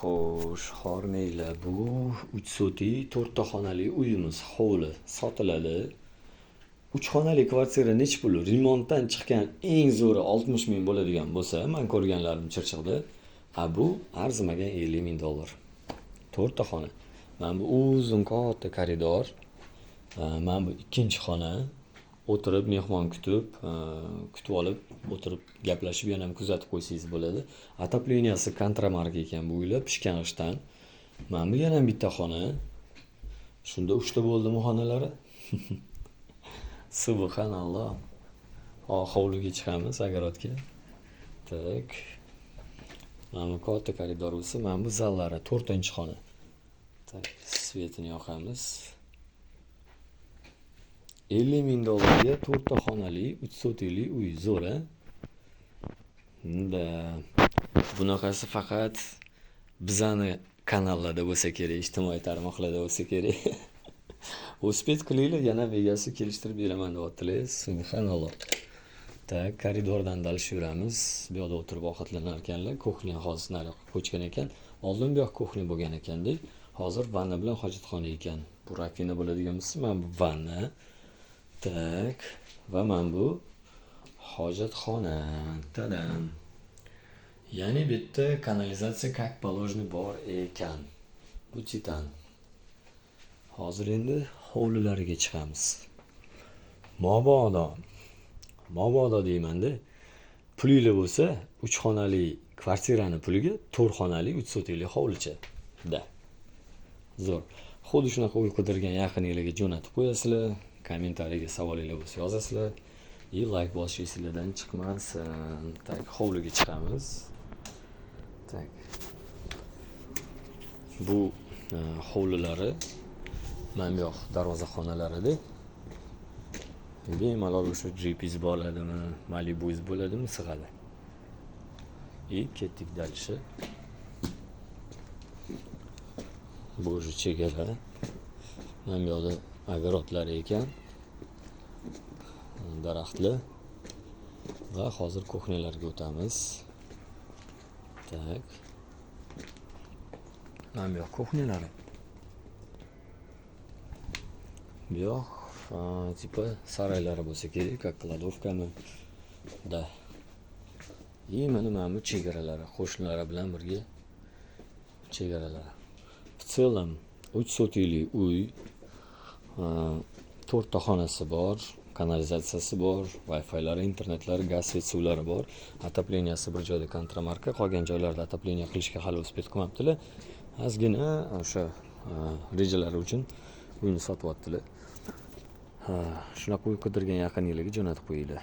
Xo'sh, hormanglar, bu 3 sotik, 4 ta xonali uyimiz, hovli sotiladi. 3 xonali kvartira nechi pul? Remontdan chiqqan eng zo'ri 60 ming bo'ladigan bo'lsa, men ko'rganlarim Chirchiqda, a bu arzimagan 50 ming dollar. 4 ta xona. Mana bu uzun katta koridor. Mana bu ikkinchi xona. O'tirib mehmon kutib, kutib olib, o'tirib gaplashib yana ham kuzatib qo'ysangiz bo'ladi. Отопления si kontramarka ekan bu uylar, pishgan g'ishtdan. Mana bu yana bitta xona. Shunda 3 ta bo'ldimi xonalari? Subhanalloh. Hovliga chiqamiz, огород ga. Так. Mana bu katta koridor bo'lsa, mana bu zallari, 4-xona. Так, свет ini yoqamiz. 50 ming dollarga 4 ta xonali, 3 sotikli uy zo'r, a? Да. Bunaqasi faqat bizani kanallarda bo'lsa kerak, ijtimoiy tarmoqlarda bo'lsa kerak. Успеть qilinglar, yana egasi kelishtirib beraman deyaptilar. Subhanalloh. Так, koridordan дальше yuramiz. Bu yoqda o'tirib ovqatlanar ekanlar. Кухня hozir nariyoqqa ko'chgan ekan. Oldin bu yoq кухня bo'lgan ekanda. Hozir vanna bilan hojatxona ekan. Bu раковина bo'ladigan bo'lsa, mana bu vanna. Так, va mana bu hojatxona. Tadam. Ya'ni bu yerda kanalizatsiya как положено bor ekan. Bu titan. Hozir endi hovlilariga chiqamiz. Mabodo deymanda, pulinglar bo'lsa, 3 xonali kvartirani puliga 4 xonali 3 sotikli hovlicha. Да. Zo'r. Xuddi shunaqa uy qidirgan yaqininglarga jo'natib qo'yasizlar. Kommentariyga savolinglar bo'lsa yozasizlar. И layk bosish esinglardan chiqmasin. Так, hovliga chiqamiz. Так. Bu hovlilari, mana bu yoq darvozaxonalarida bemalol o'sha Jipingiz bo'ladimi, Malibuingiz bo'ladimi, sig'adi. И ketdik дальше. Bu уже chegara. Mana bu yoqda огород lari ekan. Daraxtlar. Va hozir кухня larga o'tamiz. Так. Mana bu yoq кухня lari. Bu yoq типа saraylari bo'lsa kerak, как кладовка mi? Да. И mana bu chegaralari, qo'shnilari bilan birga chegaralari. В целом 3 sotikli uy, 4 ta xonasi bor, kanalizatsiyasi bor, Wi-Fi'lari, internetlari, gaz, свет, suvlari bor. Отопления si bir joyda kontramarka, qolgan joylarda отопление qilishga hali успеть qilmabdilar. Ozgina o'sha rejalari uchun uyni sotyaptilar. Shunaqa uy qidirgan yaqininglarga jo'natib qo'yinglar.